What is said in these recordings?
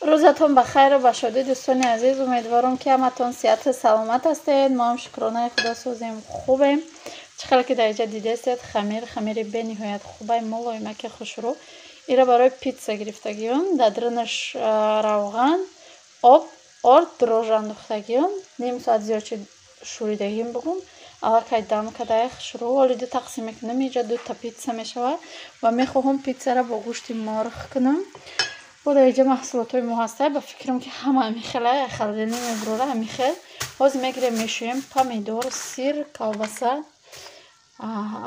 Рӯзатон ба хайру ба шодӣ, дӯстони азиз. Умедворам, ки ҳаматон сиҳату саломат ҳастед. Мо ҳам, шукронаи Худо, созем, хубем. Чӣ хеле ки дар инҷа дидестед, хамир, хамири бениҳоят хубай, мулоимаки, хушрӯ. Ира барои питса гирифтагиён. Дар дарунаш равған, об, орд, дрожжи андохтагиён. Ним соат зиёд чи шӯридагим бугум, аллакай дам кадай, хушрӯ. Ҳоли ду тақсим мекунам, инҷа дута питса мешавад ва мехоҳам питсаро бо гӯшти мурғ кунам. Бо дар инҷа маҳсулотҳои мо ҳастай. Ба фикрам, ки ҳама ҳамихела холодильник мебурора, ҳамихел. Ҳозир мегирем, мешӯем: помидор, сир, колбаса,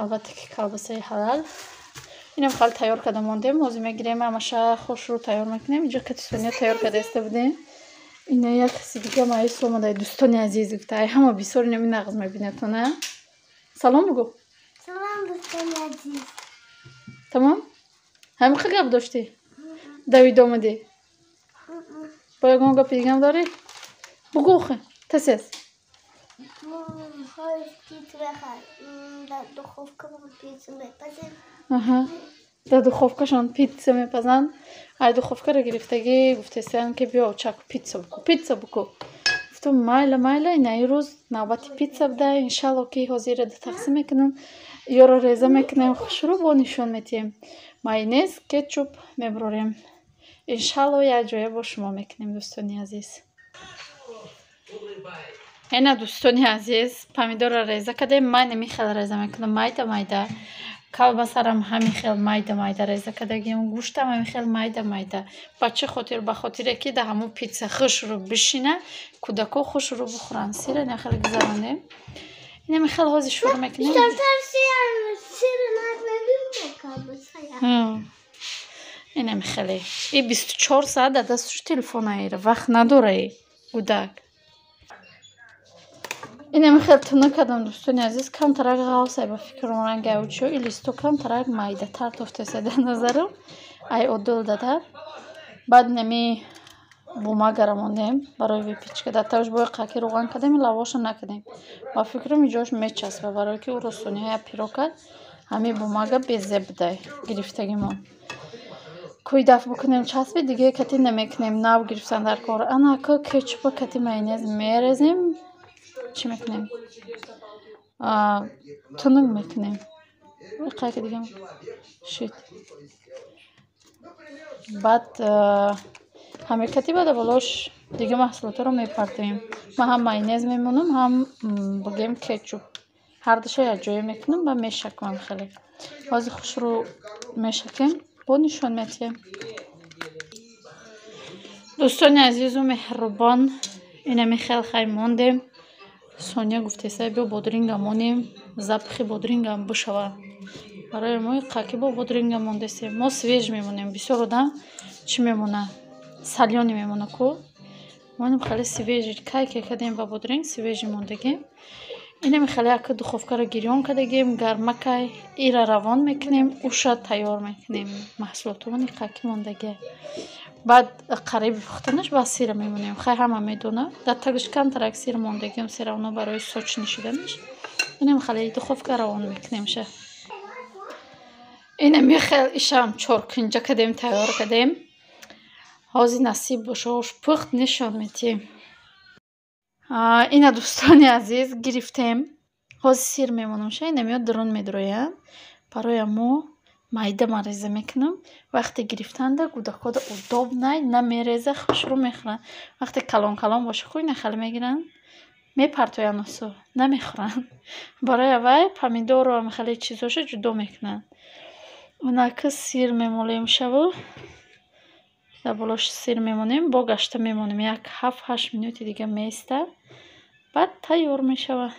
албатта ки колбасаи ҳалал. Инам хеле тайёр карда мондем. Ҳозир мегирем, ҳамаша хушрӯ тайёр мекунем. Инҷо кати Сония тайёр карда иста будем. Ина як каси дига маис омада. Дӯстони азиз, гуфта, ай ҳама бисёр инами нағз мебинатона. Салом бугӯ. Салом, дӯстони азиз. Тамом, ҳамиқа гап доштӣ, давид омадӣ. Бо ягон гапи дигам дорӣ, бугӯ охе, тасес. Пиццу дар духовка пиццу мепазем. Дар духовкашон питса мепазанд. Ай духовкаро гирифтагӣ, гуфтесиян, ки биё, очак, питса буку, питса буку. Гуфтам, майла, майла. Ина рӯз навбати питса буда. Иншалло, ки ҳозир тақсим мекунам, ёро реза мекунем хушрӯ, бо нишон метиҳем. Майонез, кетчуп мебурорем. Иншалло, якҷоя бо шумо мекунем, дӯстони азиз. Ина, дӯстони азиз, помидорро реза кардем. Ман ҳамин хел реза мекунам, майда майда. Колбасарам ҳамин хел майда майда реза кардагим, гӯштам ҳамин хел майда майда. Ба чӣ хотир? Ба хотире ки дар ҳамун питса хушрӯ бишина, кӯдако хушрӯ бихӯранд. Сира ина хеле гузаронем, инами хел ҳозир шурӯъ мекунем. Сир. Инами хеле и 24 соат дар дастуш телефон аира, вақт надораи гудак. Инами хел тунук кардам, дӯстони азиз. Камтарак ғафсай, ба фикрам, ранги аучо и листо камтарак майдатар тофтеса дар назарам, ай одил дада. Баъд инами бумагара мондем барои выпечка. Дар тавш бои қаки руған кардем, лавоша накардем. Ба фикрам, иҷош мечаспа, барое ки ӯ ростонӣ пиро кард. Ҳамин бумага безеб будай гирифтагимон. Кӯй дафт бикунем, часпи диге кати намекунем, нав гирифтан дар кор. Анака кетчупа кати майонез мерезем, чӣ мекунем, тунук мекунем. Қайки дигам шид. Баъд ҳамин кати баъда болош дига маҳсулотҳоро мепартоем. Ман ҳам майонез мемонам, ҳам бигем кетчуп, ҳардуша якҷоя мекунам ва мешакам. Хеле ҳозир хушрӯ мешакем, бо нишон метиҳем. Дӯстони азизу меҳрубон, инами хел хай мондем. Соня гуфтеса, биё, бодринга монем, запахи бодрингам бишава. Барои мо қаки бо бодринга мондесем. Мо свеж мемонем. Бисёр одам чӣ мемона, солёный мемона ку. Монем хеле свежий. Кай ке кардем, ба бодринг свежий мондагем. Инами хеле яка духовкаро гирён кардагем, гармакай. Ира равон мекунем, уша тайёр мекунем. Маҳсулотомони қаки мондагия. Баъд қариби пухтанаш ба сира мемонем. Хай, ҳама медона, дар тагаш камтарак сир мондагиам, всё равно барои сочный шиданаш. Инам хеле духовка равон мекунем ша. Инами хел ишам чоркунҷа кардем, тайёр кардем. Ҳозир насиб боша, ош пухт, нишон метиҳем. Ина, дӯстони азиз, гирифтем. Ҳозир сир мемонам ша. Инамиё дурун медуроянд. Барои мо майда ман реза мекунам. Вақте гирифтанда гудакода удобно, намереза, хушрӯ мехӯранд. Вақте калон калон боша ку, ина хеле мегиранд, мепартоянд, осо намехӯранд. Барои аввай помидору хеле чизоша ҷудо мекунанд. Инака сир мемолем шаву, дар болош сир мемонем, бо гашта мемонем, як 7-8 минути дига меистад, баъд тайёр мешавад.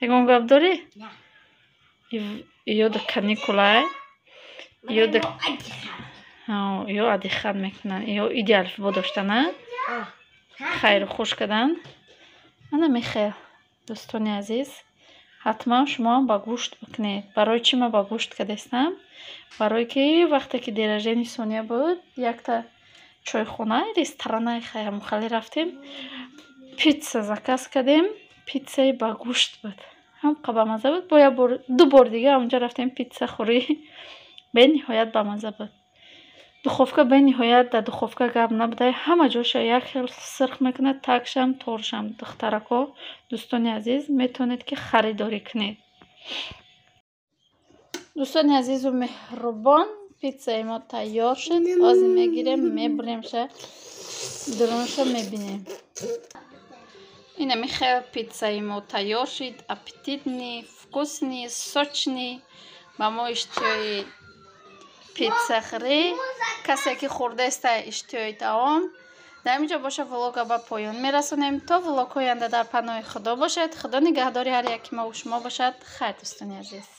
Ягон гап дорӣ? Ё да каникулай, ё адихан мекунанд, ё иди алифбо доштана, хайру хуш кардан. Ана мехел, дӯстони азиз, ҳатман шумоам ба гӯшт бикунед. Барои чӣ ман ба гӯшт кардастам? Барое ки вақте ки день рождения Сония буд, якта чойхона, ресторана, ҳамухалӣ рафтем, питса заказ кардем. Питсаи ба гӯшт буд, ҳамқа бамазза буд. Бо як бор, ду бор дига онҷо рафтем питса хӯрӣ, бениҳоят бамазза буд. Духовка бениҳоят, дар духовка гап набудай, ҳама ҷоша як хел сирх мекунад, такшам, торшам. Духтарако, дӯстони азиз, метавонед, ки харидорӣ кунед. Дӯстони азизу меҳрубон, питсаи мо тайёр шуд. Ҳозир мегирем, мебуремша, дурунша мебинем. Инами хел питсаи мо тайёр шуд. Аппетитный, вкусный, сочный. Ба мо иштиҳои питсахӯрӣ, касе ки хӯрдаеста, иштиҳои таом. Дар ин ҷо боша, влога ба поён мерасонем. То влогҳои оянда дар паноҳи Худо бошед. Худо нигаҳдори ҳар яки мову шумо бошад. Хайр, дӯстони азиз.